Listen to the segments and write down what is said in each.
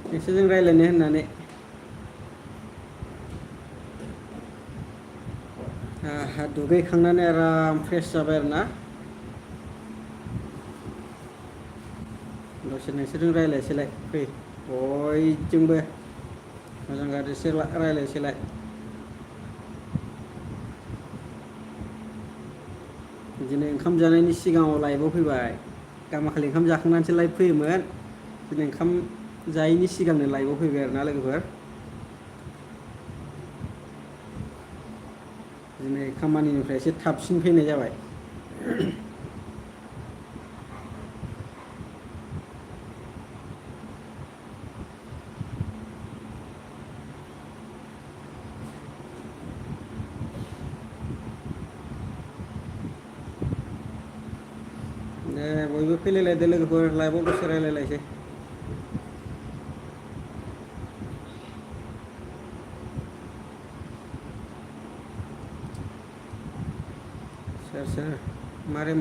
नोंसोरजों रायज्लायनो होननानै दुगैखांनानै आराम फ्रेस जाबाय आरो ना दसे नोंसोरजों रायज्लायसैलाय फै बयजोंबो मोजां गाज्रि रायज्लायसैलाय बिदिनो ओंखाम जानायनि सिगाङाव लाइभआव फैबाय गामाखालि ओंखाम जाखांनानैसो लाइभ फैयोमोन दिनै ओंखाम जायैनि सिगांनो लाइभआव फैबाय आरोना लोगोफोर दिनै खामानिनिफ्राय एसे थाबसिन फैनाय जाबाय दे बयबो फैलायलायदो लोगोफोर लाइभआव दसे रायज्लायलायसै सोर सोर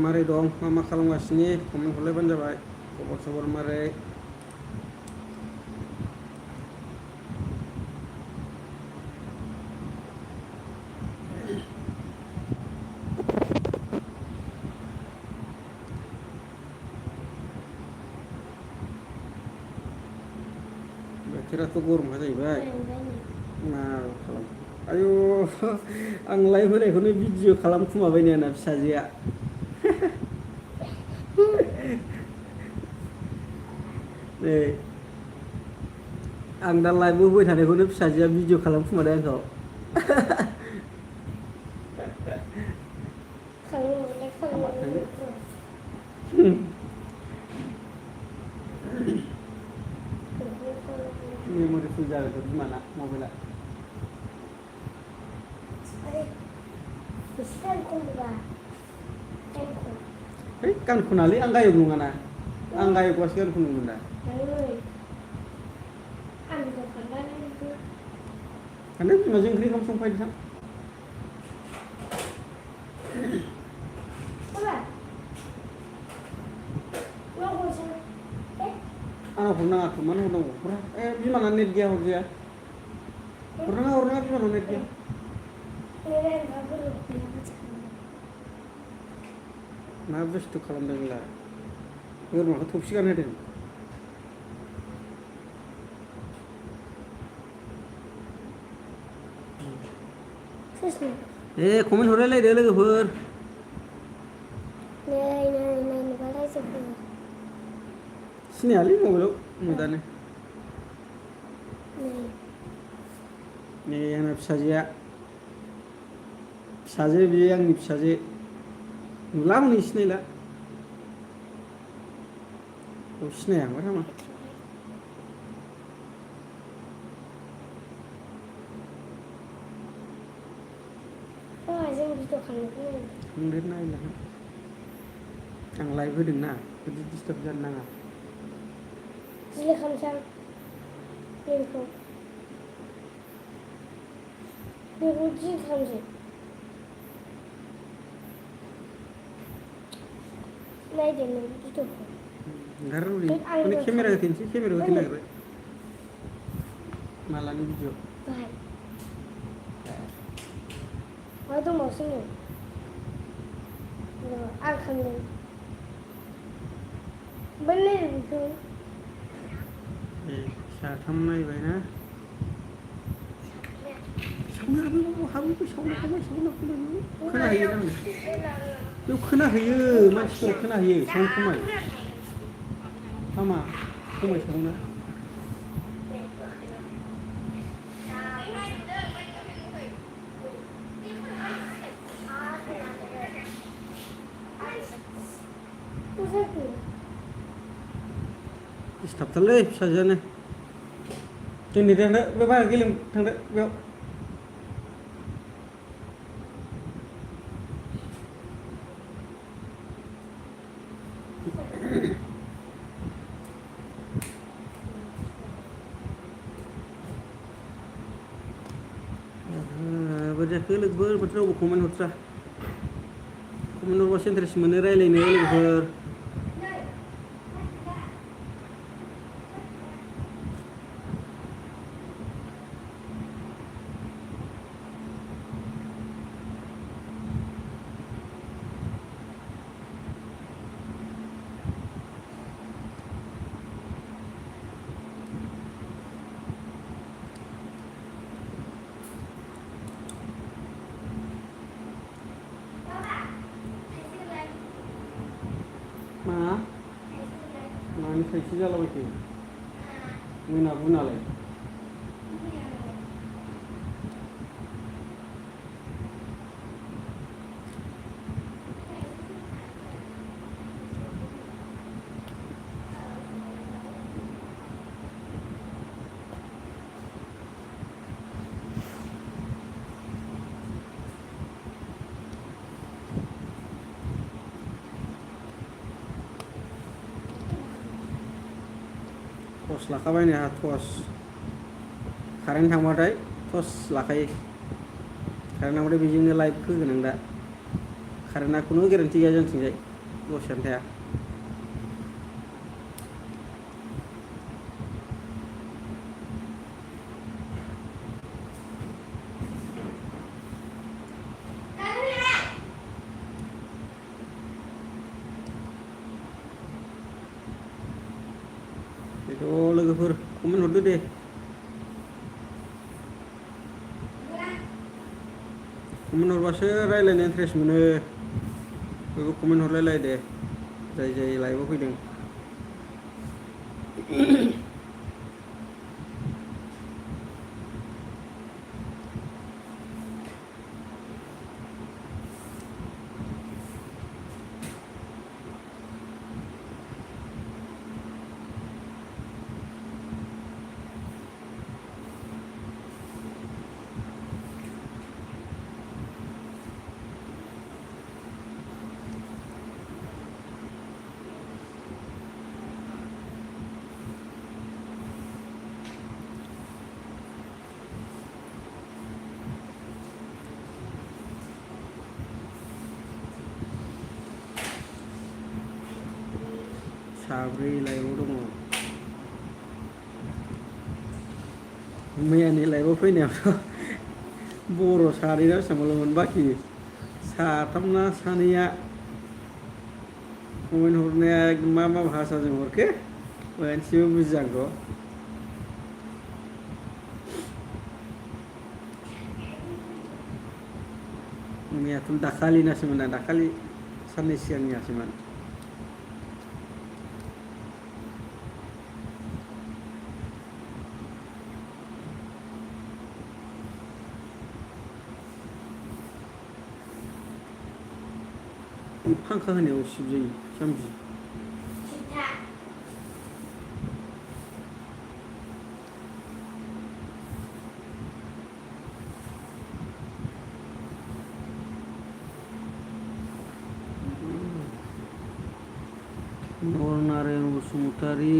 मारै दं मा खालामगासिनो कमेन्ट हरलायबानो जाबाय खबर सबर मारै बोथोराथ' गरमखा जाहैबाय मा खालाम आयु आं लाइभ होनायखौनो भिडिअ खालामखुमाबाय नै आंना फिसाजोआ नै आं दा लाइभआव होबाय थानायखौनो फिसाजोआ भिडिअ खालामखुमादों आंखौ हामा थांदो मेम'रि फुल जागोन बिमाना मबाइला है गान खनालै आं गायक नङाना आं गायकआसो गान खनोमोन दा खारनो बिमाजों ओंख्रि ओंखाम संफायदो थां आंनाव हरनाङाथ' मानो हरनांगौ हरा बिमाना नेट गैया हरजाया हरनाङा बिमानाव नेट गैया मा बुस्थु खालामदों नोंलाय बोरमाखौ थफि गानहोदों कमेन्ट हरलायलायदो लोगोफोर सिनायालै मबाइलाव नुदानो नै आंना फिसाजोआ बियो आंनि फिसाजो नुला हनै सिनायला सिनाया ओमफ्राय हामा आं लाइभ होदोंना बिदि डिस्टार्ब जानो नाङा केमेरा होथेनोसै केमेरा होथेनो नागिरबाय मालानि भिडिअ दंबावोसो नै आं खांदों साथाम नायबाय ना हाबो सावनायखौबो खोनाहैयो दां बेयाव खोनाहैयो मानसिफोरा खोनाहैयो साउन्ड खमाय हामा खमाय साउन्डआ दिसटार्बथारलै फिसाजोआनो दोनदो थांदो बे बाहेरायाव गेलेनो थांदो बेयाव जाखो लोगोफोर माथो रावबो कमेन्ट हरथ्रा कमेन्ट हरबासो इन्टारेस्ट मोनो रायज्लायनो लोगोफोर थाइसे जालाबाय थायो मोनाबो नालाय टर्च लाखाबाय नै आंहा टर्च कारेन्ट थांबाथाय टर्च लाखायो कारेन्ट थांबाथाय बेजोंनो लाइट होगोन आं दा कारेन्टआ खुनु गेरेन्टि गैया जोंथिंजाय दसेनो थाया बेथ' लोगोफोर कमेन्ट हरदो दे कमेन्ट हरबासो रायज्लायनो इन्टारेस्ट मोनो बयबो कमेन्ट हरलायलाय दे जाय जाय लाइभआव फैदों साब्रै लाइभआव दङ मैयानि लाइभआव फैनायावथ' बर' सानैना बेसेबांल'मोन बाखि साथामना सानैया कमेन्ट हरनाया मा मा भाषाजों हरखो मोनसेबो बुजियाखै मैयाथ' दाखालिनासोमोन ना दाखालि साननै सिगांनियासोमोन फांखा होनायाव सिब जायो जाम्बि नरनारायण बसुमतारी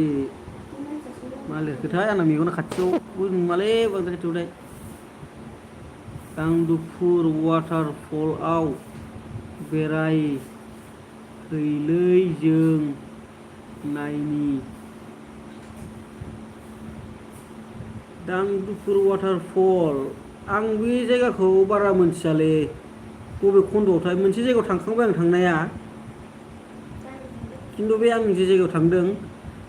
मा लिरखोथाय आंना मेगना खाथियावबो नुमालै बांद्राय खाथियावथाय दांदुफुर वाटारफलआव बेरायहैलै जों नायनि दांदुफुर वाटारफल आं बे जायगाखौ बारा मोनथियालै बबे खन्द'आवथाय मोनसे जायगायाव थांखांबाय आं थांनाया खिन्थु बे आं जे जायगायाव थांदों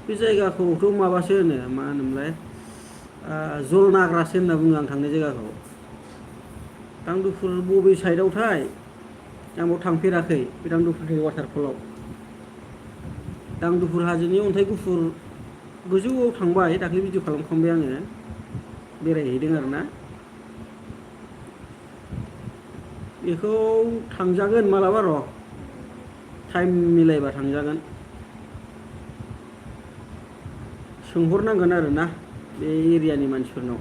बे जायगाखौथ' माबासो होनो मा होनोमोनलाय जलनाग्रासो होनना बुङो आं थांनाय जायगाखौ दांदुफुर बबे साइडआवथाय आं बाव थांफेराखै बे दांदुफुर वाटारफलाव दांदुफुर हाजोनि अन्थाइ गुफुर गोजौआव थांबाय दाख्लै भिडिअ खालामखांबाय आङो बेरायहैदों आरोना बेखौ थांजागोन मालाबा र' टाइम मिलायबा थांजागोन सोंहरनांगोन आरोना बे एरियानि मानसिफोरनाव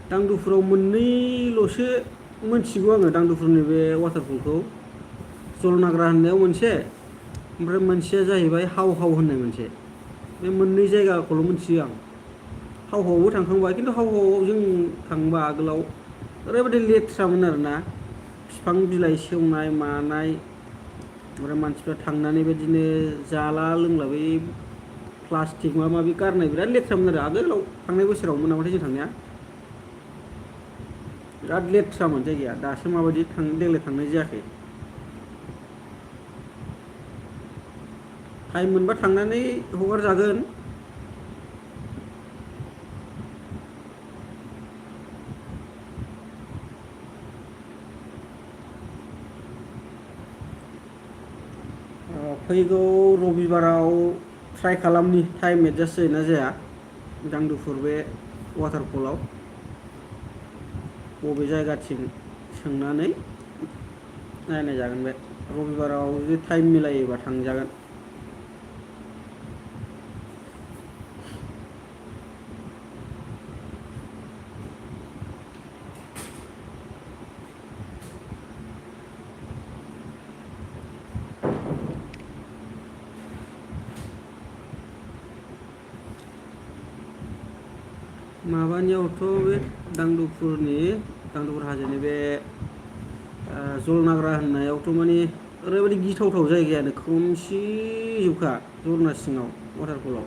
दांदुफुराव मोननैल'सो मोनथिगौ आङो दांदुफुरनि बे वाटारफलखौ जलनाग्रा होननायाव मोनसे ओमफ्राय मोनसेया जाहैबाय हाव हाव होननाय मोनसे बे मोननै जायगाखौल' मोनथियो आं हाव हावआवबो थांखांबाय खिन्थु हाव हावआव जों थांबा आगोलाव ओरैबायदि लेथ्रामोन आरोना बिफां बिलाइ सेवनाय मानाय ओमफ्राय मानसिफ्रा थांनानै बेदिनो जाला लोंला बै प्लास्टिक माबा माबि गारनाय बिराद लेथ्रामोन आरो आगोलाव थांनाय बोसोरावमोन नामाथाय जों थांनाया बिराद लेथ्रामोन जायगाया दासो माबायदि देग्लाय थांनाय जायाखै टाइम मोनबा थांनानै हगारजागोन फैगौ रबिबाराव ट्राइ खालामनि टाइम एडजास्ट जायोना जाया दांदुफुर बे वाटारफलाव बबे जायगाथिं सोंनानै नायनाय जागोन। बे रबिबाराव जुदि टाइम मिलायोबा थांजागोन। माबानियावथ' बे दांदुफुर हाजोनि बे जलनाग्रा होननायावथ' माने ओरैबायदि गिथावथाव जायगायानो खोमसिजोबखा जरना सिङाव वाटारफलाव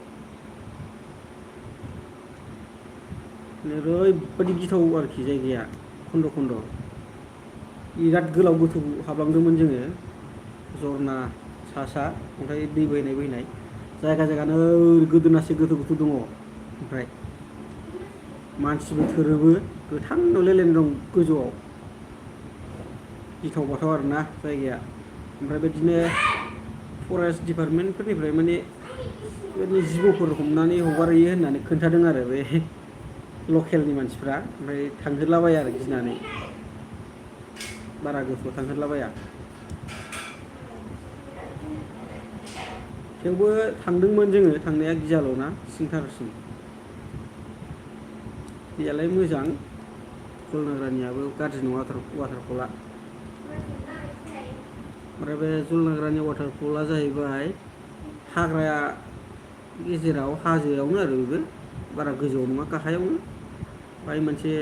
ओरैबायदि गिथाव आरोखि जायगाया खन्द' खन्द' बिराद गोलाव गोथौ हाबलांदोंमोन जोङो जरना सा ओमफ्राय दै बोहैनाय जायगा जायगानो गोदोनासे गोथौ गोथौ दङ। ओमफ्राय मानसिबो थोरोबो गोथां नुलायलायनाय दं गोजौआव गिथाव बाथाव आरोना जायगाया। ओमफ्राय बिदिनो फरेस्ट दिपार्टमेन्टफोरनिफ्राय माने बेबायदिनो जिबौफोर हमनानै हगारहैयो होननानै खोन्थादों आरो बे लकेलनि मानसिफ्रा। ओमफ्राय थांगेरलाबाया आरो गिनानै बारा गोथौआव थांगेरलाबाया। थेवबो थांदोंमोन जोङो थांनाया गियाल'ना सिंथारसिम दैयालाय मोजां जलनाग्रानियाबो गाज्रि नङा वाटारफला। ओमफ्राय बे जलनाग्रानि वाटारफला जाहैबाय हाग्राया गेजेराव हाजोआवनो आरो बेबो बारा गोजौआव नङा गाहायावनो बाहाय मोनसे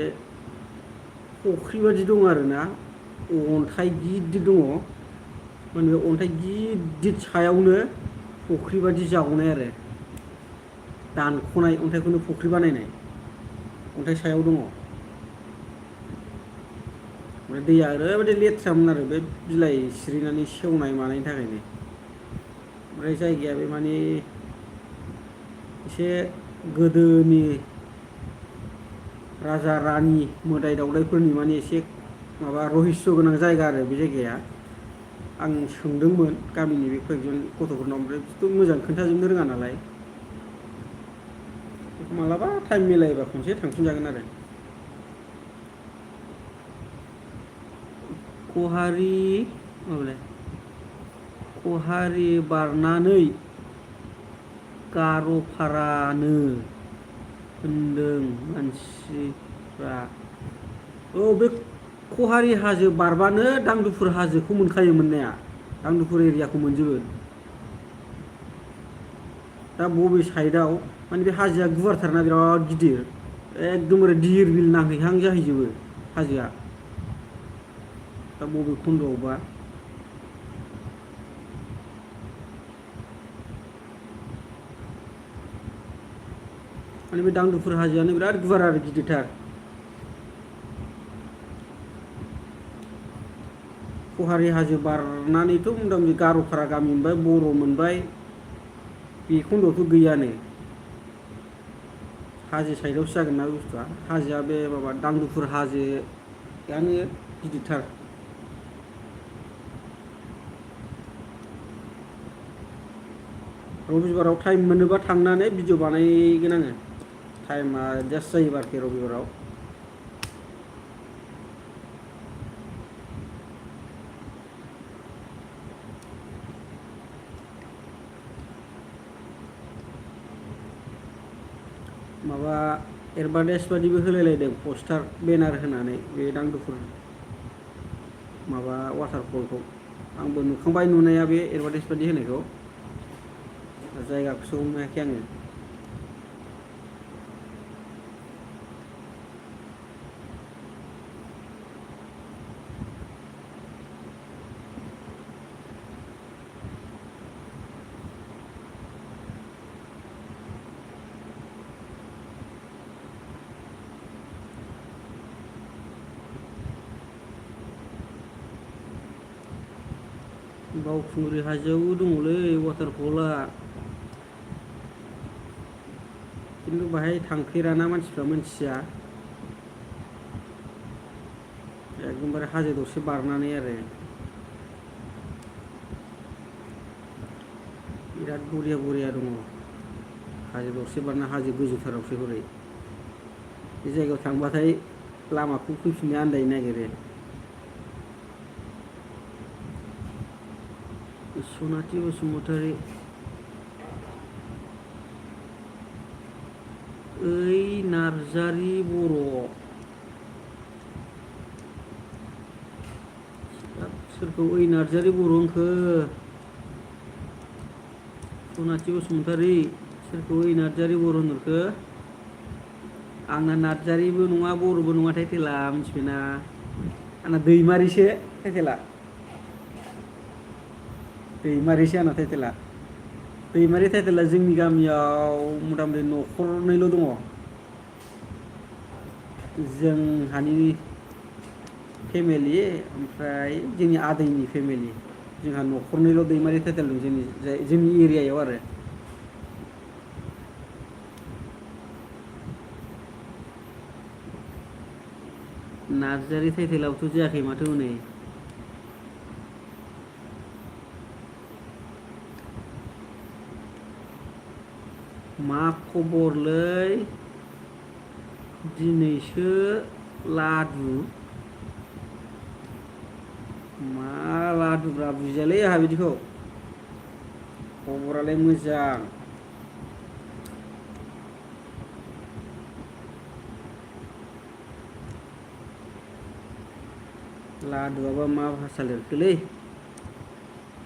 फुख्रि बादि दं आरोना अन्थाइ गिदिर दङ। माने बे अन्थाइ गिदिर सायावनो फुख्रि बादि जावनाय आरो दानख'नाय अन्थाइखौनो फुख्रि बानायनाय अन्थाइ सायाव दङ। ओमफ्राय दैया ओरैबायदि लेथ्रामोन आरो बे बिलाइ सिरिनानै सेवनाय मानायनि थाखायनो। ओमफ्राय जायगाया बे माने एसे गोदोनि राजा रानि मोदाय दावदायफोरनि माने एसे माबा रहिस' गोनां जायगा आरो बे जायगाया। आं सोंदोंमोन गामिनि बे कয়েকজন गथ'फोरनाव ओमफ्राय बिसोरथ' मोजां खोन्थाजोबनो रोङा नालाय मालाबा टाइम मिलायोबा खनसे थांफिनजागोन आरो। कहारि बारनानै गार'फारानो होनदों मानसिफ्रा। औ बे कहारि हाजो बारबानो दांदुफुर हाजोखौ मोनखायो मोननाया दांदुफुर एरियाखौ मोनजोबो। दा बबे साइडआव माने बे हाजोआ गुवारथारना बिराद गिदिर एकदमबारे धिर बिल नांहैहां जाहैजोबो हाजोआ। दा बबे खन्द'आवबा माने बे दांदुफुर हाजोआनो बिराद गुवार आरो गिदिरथार। कहारि हाजो बारनानैथ' मथा मथि गार'फारा गामि मोनबाय बर' मोनबाय बे खन्द'आवथ' गैयानो हाजो साइडआवसो जागोन ना बुस्थुआ। हाजोआ बे माबा दांदुफुर हाजोआनो गिदिरथार। रबिबाराव टाइम मोनोबा थांनानै भिडिअ बानायगोन आङो टाइमा एडजास्ट जायोबा आरोखि रबिबाराव। माबा एडभार्टाइज बादिबो होलायलायदों पस्टार बेनार होनानै बे दांदुफुर माबा वाटारफलखौ आंबो नुखांबाय नुनाया बे एडभार्टाइज बादि होनायखौ जायगाखौसो हमनो हायाखै आङो। बावखुंग्रि हाजोआवबो दङलै वाटारफला खिन्थु बाहाय थांफेराना मानसिफ्रा मोनथिया एकदमबारे हाजो दरसे बारनानै आरो बिराद बरिया बरिया दङ हाजो दरसे बारना हाजो गोजौथारावसो हरै बे जायगायाव थांबाथाय लामाखौ फैफिननो आन्दायनो नागिरो सनाथि बसुमतारी ओइ नार्जारि बर' सोरखौ ओइ नार्जारि बर' होनखो सनाथि बसुमतारी सोरखौ ओइ नार्जारि बर' होनहरखो आंना नार्जारिबो नङा बर'बो नङा टाइटेला मिथिबायना आंना दैमारिसो टाइटेला दैमारिसो आंना टाइटेला दैमारि टाइटेला जोंनि गामियाव मथा मथि न'खरनैल' दङ जोंहानि फेमिलि ओमफ्राय जोंनि आदैनि फेमिलि जोंहा न'खरनैल' दैमारि टाइटेल दं जोंनि एरियायाव आरो नार्जारि टाइटेलावथ' जायाखै माथो हनै मा खबरलै दिनैसो लादु मा लादुब्रा बुजियालै आंहा बिदिखौ खबरालाय मोजां लादुआबा मा भाषा लिरखोलै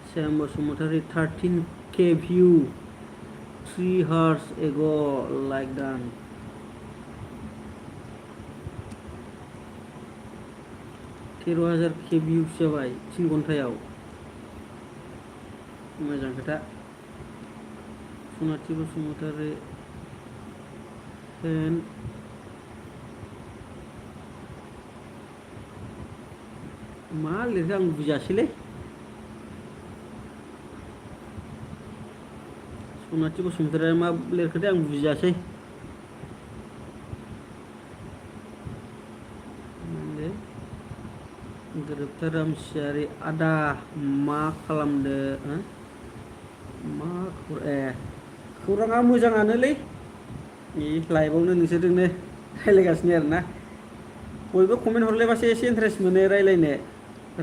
Shyam Basumatary 13K view 3 hours ago like that 13,000 views जाबाय 3 घन्टायाव मोजां खोथा सनाथि बसुमतारी मा लिरखो आं बुजियासैलै सनाथि बसुमतारी मा लिरखो आं बुजियासै गोरोबथा रामसियारि आदा मा खालामदो मा खौराङा मोजाङानोलै लाइभआवनो नोंसोरजोंनो रायलायगासिनो आरोना बयबो कमेन्ट हरलायबासो एसे इन्टारेस्ट मोनो रायलायनो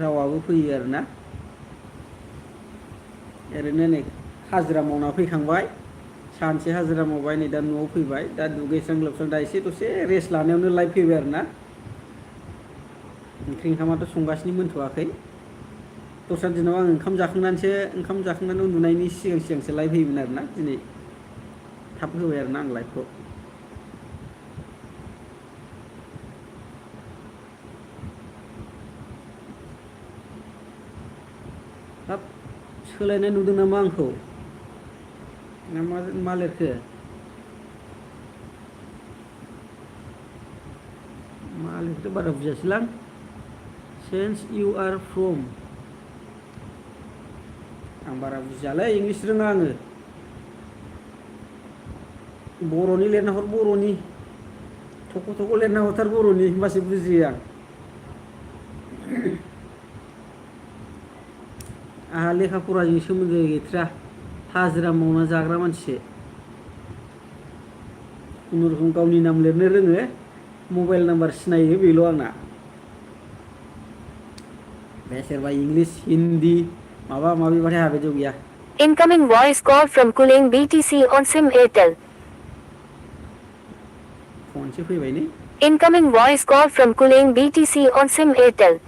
रावाबो फैयो आरोना ओरैनो नै हाजिरा मावना फैखांबाय सानसे हाजिरा मावबाय नै दा न'आव फैबाय दा दुगैस्रां लोबस्रां दा एसे दसे रेस्ट लानायावनो लाइभ फैबाय आरोना ओंख्रि ओंखामाथ' संगासिनो मोनथ'वाखै दस्रा दिनाव आं ओंखाम जाखांनानै उन्दुनायनि सिगांसो लाइभ होयोमोन आरोना दिनै थाब होबाय आरोना आं लाइभखौ हाब सोलायनाय नुदों नामा आंखौ ना मा लिरखो मा लिरखो बारा बुजियासैलां since you are from आं बारा बुजियालै इंलिस रोङा आङो बर'नि लिरना हर बर'नि थख' थख' लिरना हरथार बर'नि होमबासो बुजियो आं आंहा लेखा फराजों सोमोन्दो गैथ्रा हाजिरा मावना जाग्रा मानसि खुनुरुखुम गावनि नाम लिरनो रोङो मबाइल नाम्बार सिनायो बेल' आंना बे सोरबा इंलिस हिन्दी माबा माबि बाथाय आंहा बेजों गैया Incoming voice call from Kuling BTC on SIM Airtel. फनसो फैबाय नै Incoming voice call from Kuling BTC on SIM Airtel.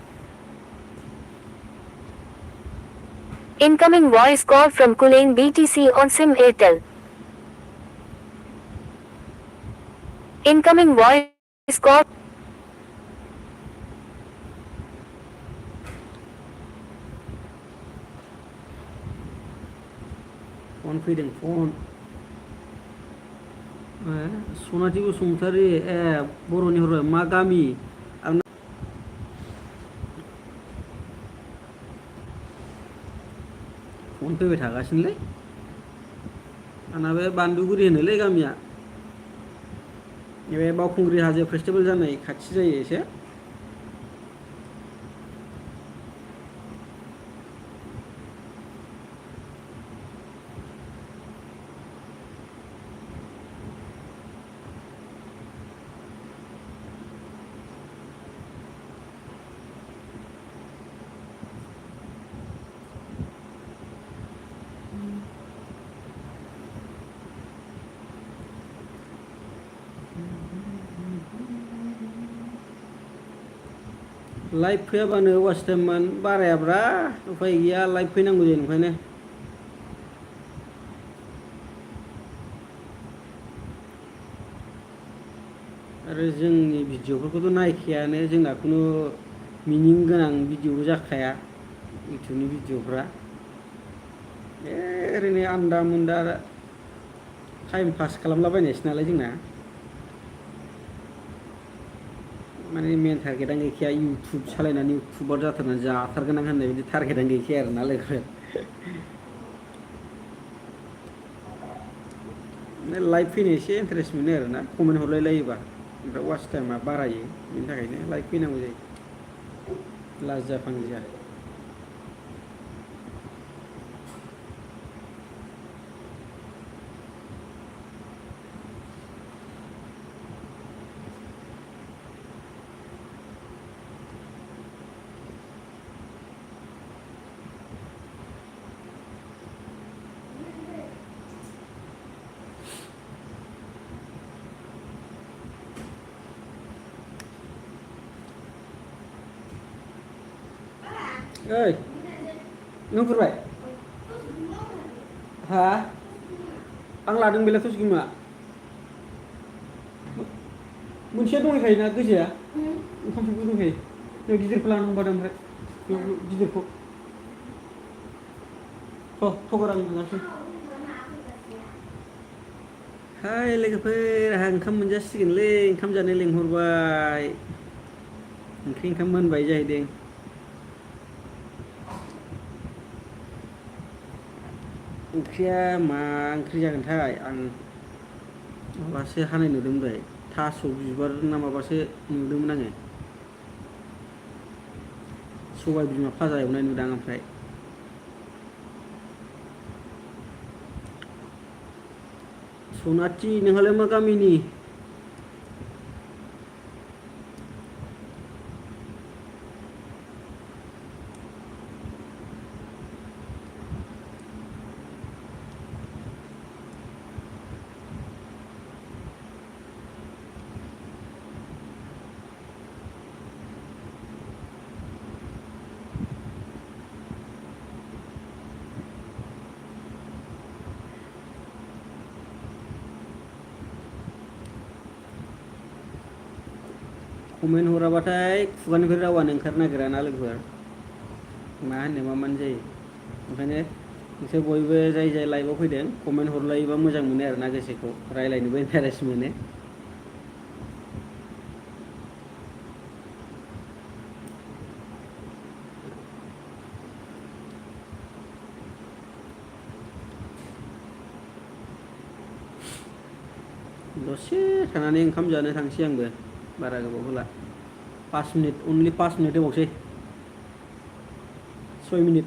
Incoming voice call from Kuling BTC on SIM Airtel. Incoming voice call. फन फैदों फन सनाथि बसुमतारी बर'नि हरबाय मा गामि आंना फन फैबाय थागासिनोलै आंना बे बान्दुगुरि होनोलै गामिया बे बावखुंग्रि हाजो फेस्टिभेल जानाय खाथि जायो एसे लाइभ फैयाबानो वाच टाइम बारायाब्रा उफाय गैया लाइभ फैनांगौ जायो ओंखायनो आरो जोंनि भिडिअफोरखौथ' नायखायानो जोंना खुनु मिनिं गोनां भिडिअबो जाखाया इउटुबनि भिडिअफ्रा ओरैनो आन्दा मोन्दा टाइम पास खालामलाबायनायसो नालाय जोंना माने मेन टारगेटानो गैखाया इउटुब सालायनानै इउटुबार जाथारनानै जाथारगोन आं होननाय बिदि टारगेटानो गैखाया आरोना लोगोफोर लाइभ फैनो एसे इन्टारेस्ट मोनो आरोना कमेन्ट हरलाय लायोबा ओमफ्राय वाच टाइमा बारायो बेनि थाखायनो लाइभ फैनांगौ जायो लाजिया फांजिया ओइ नों फुरबाय हा आं लादों बेलाय थस गिमा मोनसेया दंखायोना गोजाया ओंखाम संग्रा दंखायो नों गिदिरखौ लानांगौ बादों ओमफ्राय गिदिरखौ थगार आं थांगासिनो हाय लोगोफोर आंहा ओंखाम मोनजासिगोनलै ओंखाम जानो लिंहरबाय ओंखाम मोनबाय जाहैदों ओंख्रिया मा ओंख्रि जागोनथाय आं माबासो हानाय नुदोंमोन दहाय थास' बिबार ना माबासो नुदोंमोन आङो सबाय बिमा फाजा एवनाय नुदां ओमफ्राय सनाथि नोंहालाय मा गामिनि कमेन्ट हराबाथाय खुगानिफ्राय रावानो ओंखारनो नागिरा ना लोगोफोर मा होनो मा मानो जायो ओंखायनो नोंसोर बयबो जाय जाय लाइभआव फैदों कमेन्ट हरलायोबा मोजां मोनो आरोना गोसोखौ रायलायनोबो इन्टारेस्ट मोनो दसे थानानै ओंखाम जानो थांसै आंबो बारा गोबाव होला 5 मिनिट अनलि 5 मिनिट होबावसै 6 मिनिट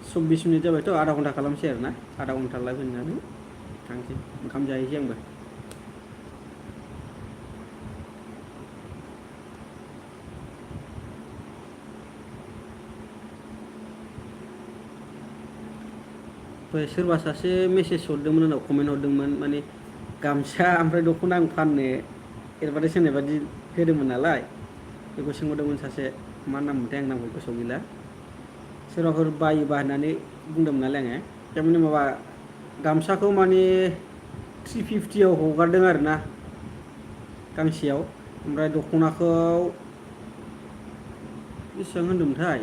24 मिनिट जाबायथ' आधा घन्टा खालामसै आरोना आधा घन्टा लाइभ होनानै थांसै ओंखाम जाहैसै आंबो सोरबा सासे मेसेज हरदोंमोन आंनाव कमेन्ट हरदोंमोन माने गामसा ओमफ्राय दख'ना आं फाननो एडभार्टाइज होनाय बादि होदोंमोन नालाय बेखौ सोंहरदोंमोन सासे मा नाम मोनथाय आं नामखौ गोसोआव गैला सोरबाफोर बायोबा होननानै बुंदोंमोन नालाय आङो थारमाने माबा गामसाखौ माने 350 आव हगारदों आरोना गांसेयाव ओमफ्राय दख'नाखौ बेसेबां होनदोंमोनथाय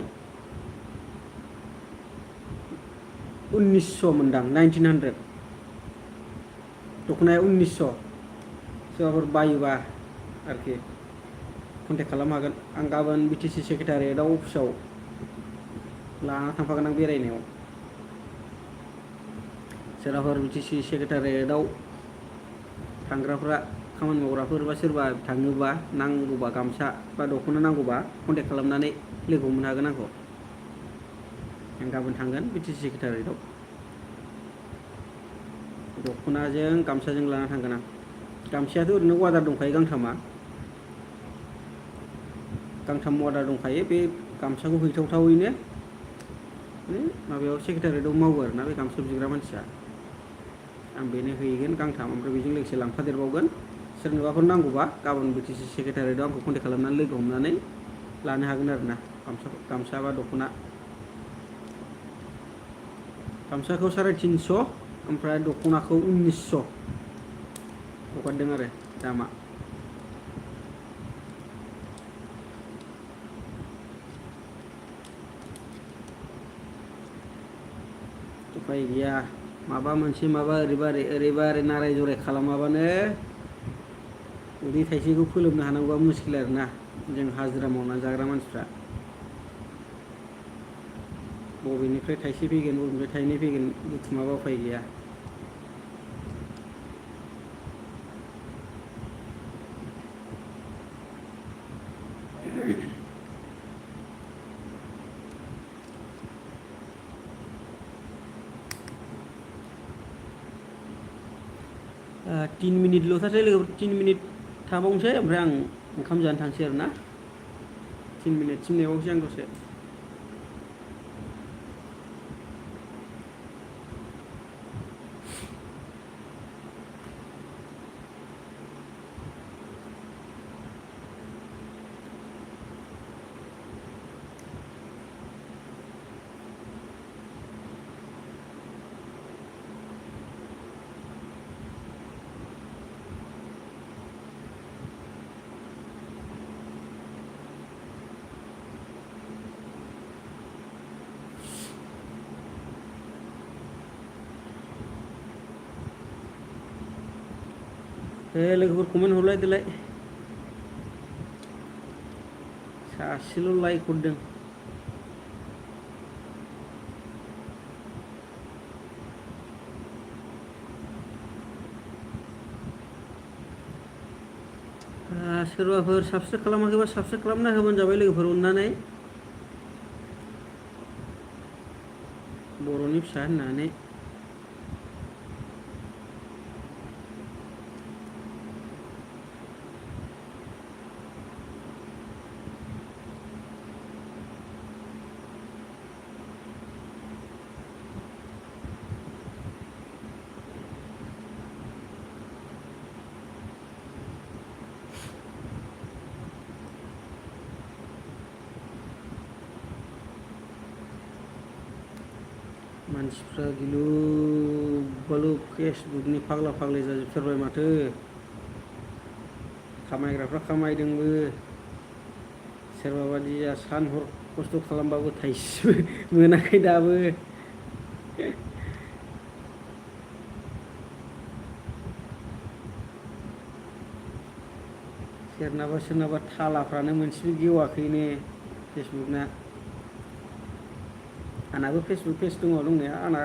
1900 मोनदां 1900 दख'नाया 1900 सोरबाफोर बायोबा आरोखि कन्टेक्ट खालामनो हागोन आं गाबोन बिटिसि सेक्रेटारियेटआव अफिसाव लाना थांफागोन आं बेरायनायाव सोरबाफोर बिटिसि सेक्रेटारियेटआव थांग्राफ्रा खामानि मावग्राफोर बा सोरबा थाङोबा नांगौबा गामसा बा दख'ना नांगौबा कन्टेक्ट खालामनानै लोगो हमनो हागोन आंखौ आं गाबोन थांगोन बिटिसि सेक्रेटारियेटआव दख'नाजों गामसाजों लाना थांगोन आं गामसायाथ' ओरैनो अर्डार दंखायो गांथाम अर्डार दंखायो बे गामसाखौ हैथावथावैनो माबायाव सेक्रेटारियेटआव मावो आरोना बे गामसा बिग्रा मानसिया आं बेनो हैगोन गांथाम ओमफ्राय बेजों लोगोसे लांफादेरबावगोन सोरनोबाफोर नांगौबा गाबोन बिटिसि सेक्रेटारियेटआव आंखौ कन्टेक्ट खालामनानै लोगो हमनानै लानो हागोन आरो ना गामसा बा दख'ना गामसाखौ 350 ओमफ्राय दख'नाखौ 1900 हगारदों आरो दामा उफाय गैया माबा मोनसे माबा ओरैबा ओरै नाराय जुराय खालामाबानो उदै थाइसेखौ फोलोमनो हानांगौआ मुस्किल आरोना जों हाजिरा मावना जाग्रा मानसिफ्रा बबेनिफ्राय थाइसे फैगोन बबेनिफ्राय थाइनै फैगोन बुथुमाबा उफाय गैया तीन मिनिटल'थारसै लोगोफोर 3 मिनिट थाबावनोसै ओमफ्राय आं ओंखाम जानो थांसै आरो ना 3 मिनिटसिम नेबावनोसै आं दसे लोगोफोर कमेन्ट हरलायदोलाय सासेल' लाइक हरदों सोरबाफोर साबस्क्राइब खालामाखैबा साबस्क्राइब खालामना होबानो जाबाय लोगोफोर अननानै बर'नि फिसा होननानै मानसिफ्रा गिलु बालु फेसबुकनि फाग्ला फाग्लि जाजोबथारबाय माथो खामायग्राफ्रा खामायदोंबो सोरबा बादिया सान हर खस्थ' खालामबाबो थाइसेबो मोनाखै दाबो सोरनाबा थालाफ्रानो मोनसेबो गेवाखैनो फेसबुकना आंनाबो फेसबुक पेज दङ दंनाया आंना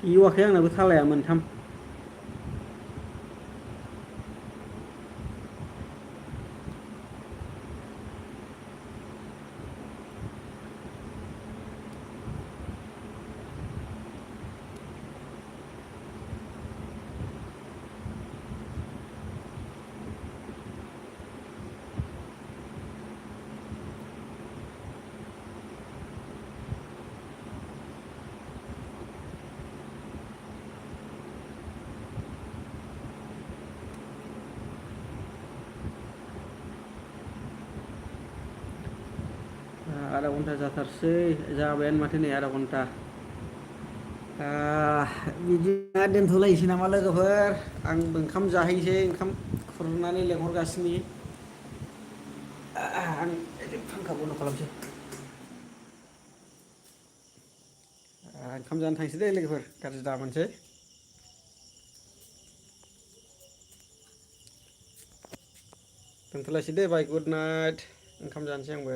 गेवाखै आंनाबो थालाया 3 आधा घन्टा जाथारसै जाबायानो माथो नै आधा घन्टा बिदिनो दोनथ'लायसै नामा लोगोफोर आंबो ओंखाम जाहैसै ओंखाम खुरनानै लेंहरगासिनो आं फांखा बन्द' खालामसै ओंखाम जानो थांसै दे लोगोफोर गाज्रि दामोनसै दोनथ'लायसै दे बाय गुड नाइट ओंखाम जानोसै आंबो